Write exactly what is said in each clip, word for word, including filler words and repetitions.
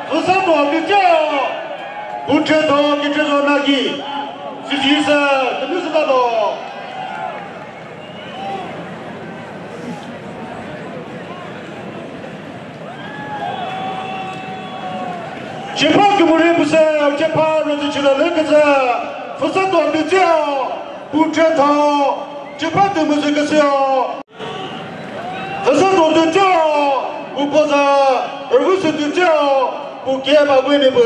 Füsa to küteo. Putre to küteo na ki. Sisi sa künü sa to. Chipha kümüre püse, chipha rüzü chila lüküzü, füsa to tütseo, putre to, chipha tümüzü küsüo. Füsa to tütseo, pupoza, rüvüsü tütseo, puke ba wene bu,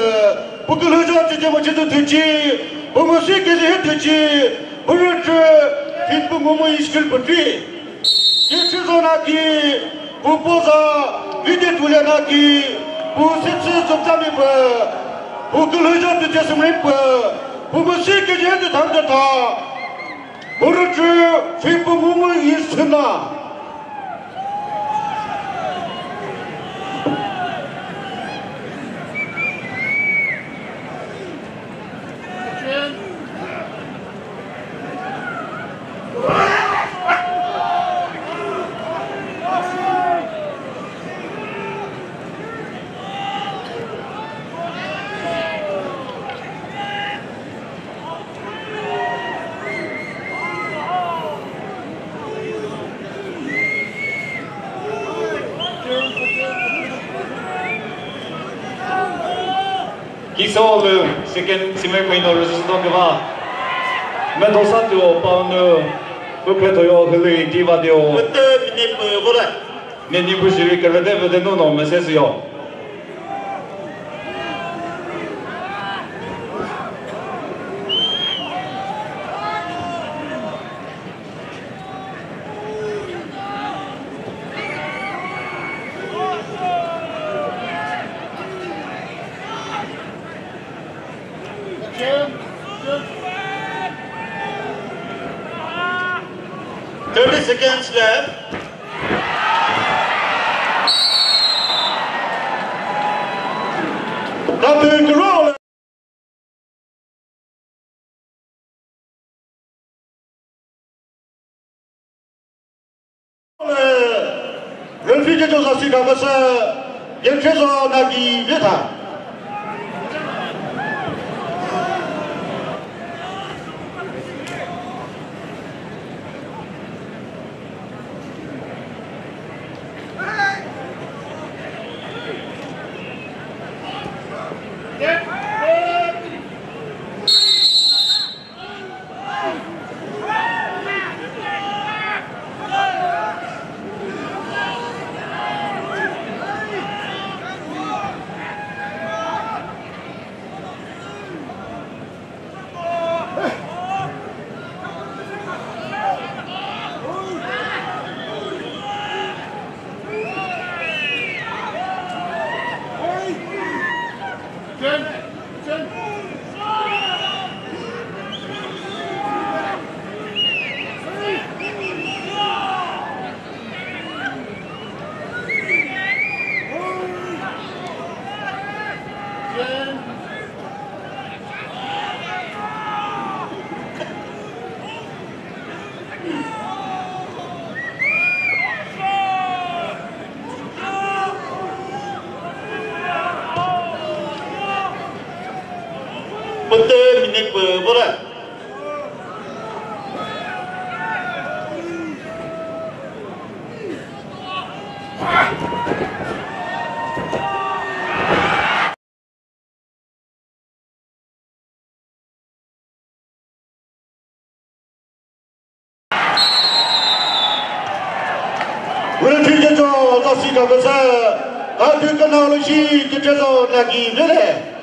pukülüjo tütseo mo chitu tütsi, pumusi küzü tütsi, purütü, fit pungumu iskil putri. Kichizona ki, pupoza, vide tulena ki, pu sitsi zuptami pü, pu külhüjo tüche sümri pü, pu müsi kije tü thang tü tha, pu rüchü, fi pu mu mu yi sina. Kiso lü second semi final result küva. Medosa tüo pound nü püphe toyo hülü diva dio. Pütü minute pü vole. Neni bu jüri kürüte vüde nuno mese süyo. Thirty seconds left. Captain Kuro. Referee ke josa si ka basa, Yentrezo Nagi veta. Pütü minute pü vura. Wele three ke cho, ta si ka bese, ta three ke na lo shi, ke cho na ki vele.